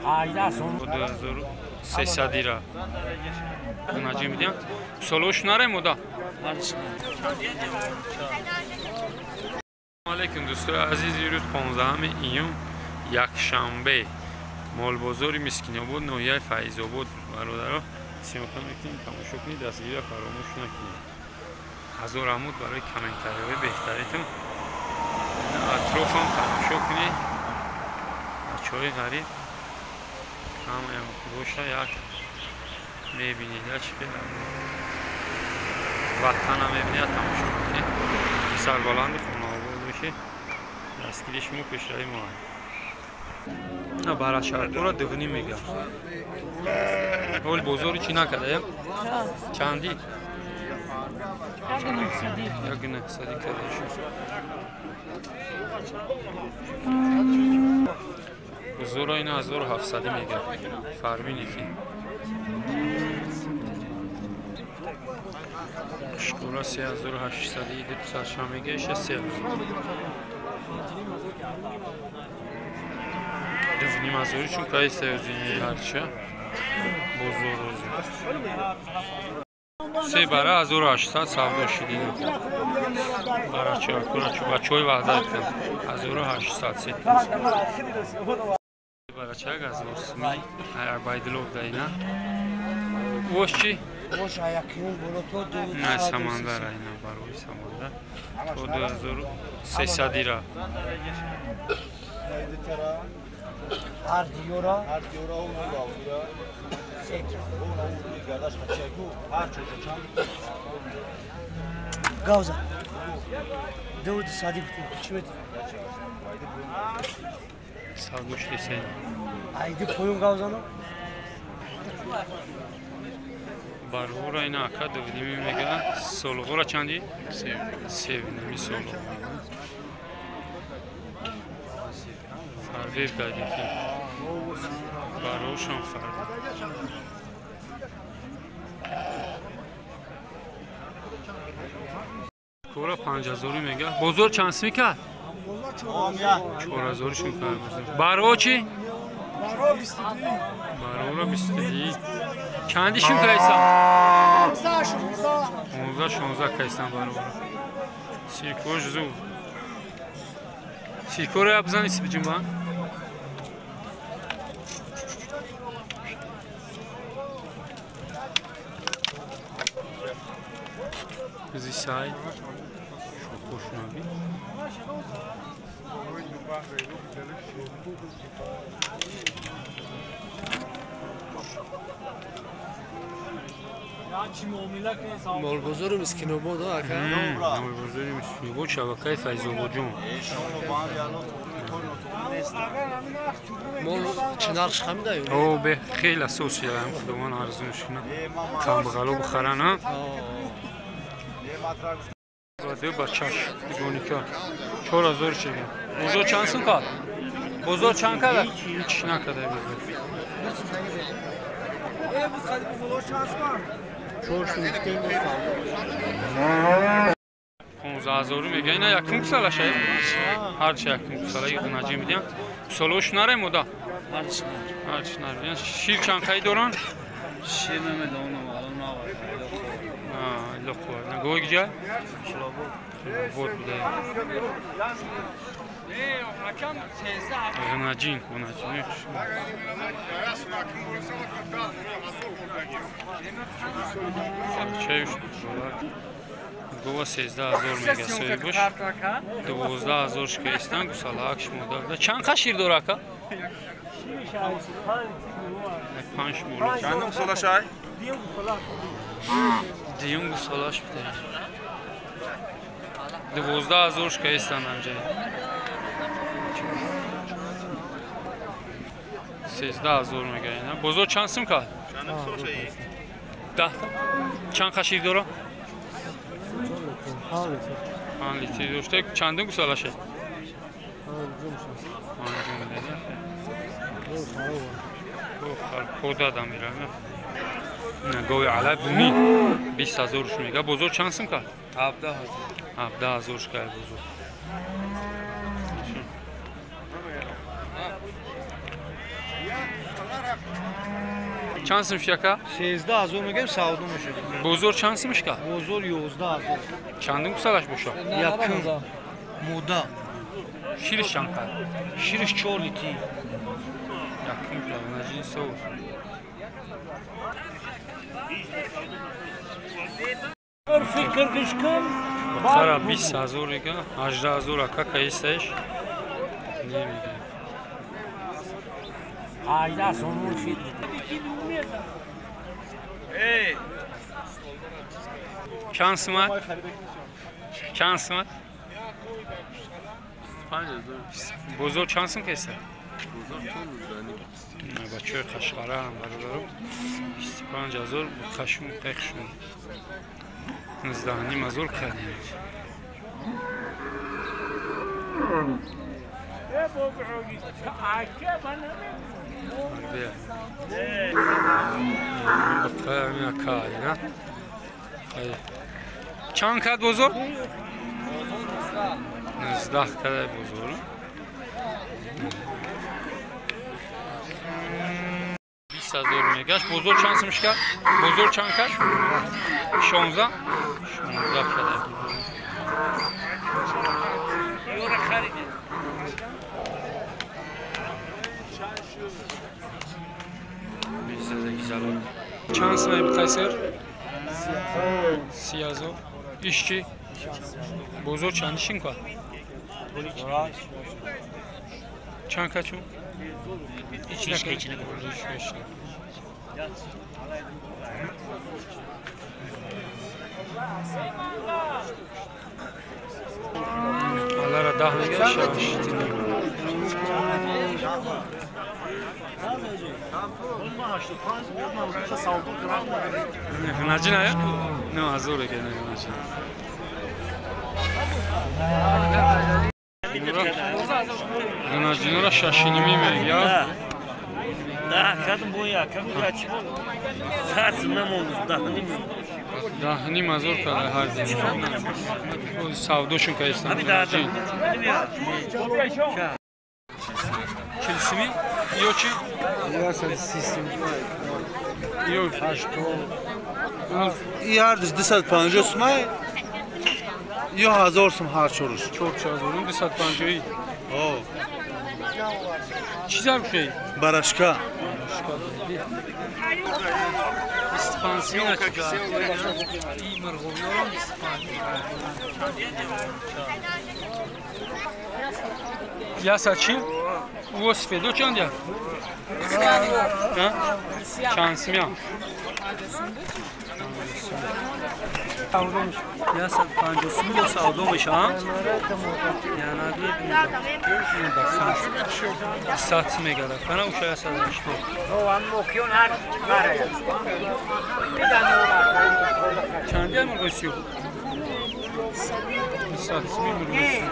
2300 ира. Наҷим медиҳам. Солош нарем ода. Алейкум дӯстои азиз, имрӯз 15 июн, якшанбе. Молбозори Мискинобод, ноҳияи Файзобод. Бародаро, сиёка мекунем, тамошо кунед, дастгирия фаромӯш накунед. Ҳазор раҳмат барои комментариҳои беҳтаритон. Атрофам тамошо кунед. Бачаҳои ғариб ҳамаям боша як мебинед, чӣ ватана мебинед, тамошо кунед. Сарбаланди хонаобод бошед. Дастгири шумо пешрави мо. На барашартора дувни мегам. Ҳол бозори чӣ накарда? Чанди? Як нӯҳсадӣ карда шуд. Бозора ина 1700 мегам. Фармине ки. Школа 3800 200 мега, иша 3000. Дувним ҳазори чун кай сеюзини ҳарча бозор рӯзи. Се бара 1800 савдо шидина. Барача бачаҳои ваҳдат кун. 1800 се. Барача 1000 сумӣ. Байдилов даина. Вош чӣ? Вош аякин боло то 2 На самандар айна барои самандар. То 2300 ира. Ҳар диёра гавза дуд сади чӣ мет савдошти сен айди поюн гавзано барғура ина ака дувними мега солғура чанди севними солғура фарбев дадики барошам фарбе кора 5000 мега бозор чанд сми кард 4000 шум кард баро чӣ барора 22 чанди шум кайсан 15 16 кайсан барора сиркош зу сиркора ябзани сибиҷумба Bizi say шокошнаби Молбозори Мискинобод ака Молбозори Мискинобод шабакаи Файзободҷон. Мол чӣ нархш хамида? О, бе хеле асос шуда, худованд арзонш кунад. Камбағало бихаран, а? Ду бачаш дигоника 4000 чига. Бозор чанд сум кард? Бозор чанд кард? Ҳеч накарда бозор. 15000 мега. Ина якум кусалаша? Ҳарчи якум кусала наҷи медиҳам. Кусалаош нарем ода? Ҳарчи нар. Шир чанд қай доранд? Шир намедонам, алон навар. Лоқвар. Нагоҳи ҷа? Хилобод буда. Ғнаҷин, ғнаҷин. Чаюш гова 13000 мега соҳибаш. 12000 шикаистан гусалаак шумода. Чанд қа шир дора ака? 5 боло. Чанд гусала шай? Диюм гусалаш буда. 12000 шикаистан анҷа. 13000 мега ина. Бозор чанд сум кард? 10 чанд қа шир дора? 5 литр дошта. Чандум гусалаша? Панҷум. Подадам мирам. Гови ала буми 20000 ш мега. Бозор чанд сум кард? 17000. 17000 ш кард бозор. Чанд сум шака? 13000 мегем, савдо мешавад. Бозор чанд сум шка? Бозор 11000. Чандум кусалаш боша? Якум. Мода. Шириш чанд кад? Шириш 4 литр. Якум главнаҷин соус. Бухара 20000 мега, 18000 ака каистаиш. Немега. 18 сомон шид. Чанд сумат? Чанд сумат? 5000. Бозор чанд сум кеста? Бозор 15. Бачаҳои Қашқара ҳам бародаро 25000 қашум қайқшун. 19500 кардем. Чанд кад бозор? 19 кадай бозор. 20000 мегашт. Бозор чанд сум шикар? Бозор чанд кад? 16? 16 кадай бозор. Чанд сум битайсер? 30000. Иш чи? Бозор чанд шин ка? Чанд качун? Ич накун. Алара 10 мега шаш. Гнаҷин ая? Не, азор ега не гнаҷин. Гнаҷинора шашиними мега. Да, кадом боя, кадом гачи. Саат намонд, даҳним. Даҳним азор када ҳар дин. Савдошун кайстан. Чилсими? Ё чи? Систем. Ё 8. И ҳардуш 250 сумай. Ё 1000 сум ҳар чоруш. 4000 250. О. Чӣ зарб шуд? Барашка. 25 сина чӣ? И мурғовиёрам 25. Яса чӣ? О сфедо чанд я? Чанд сумя? 150 сум ё савдо мешавам? 100 сум мегарад. Кана уша 180. Чанд я мурғи сиёҳ? 100 сум мурғи сиёҳ.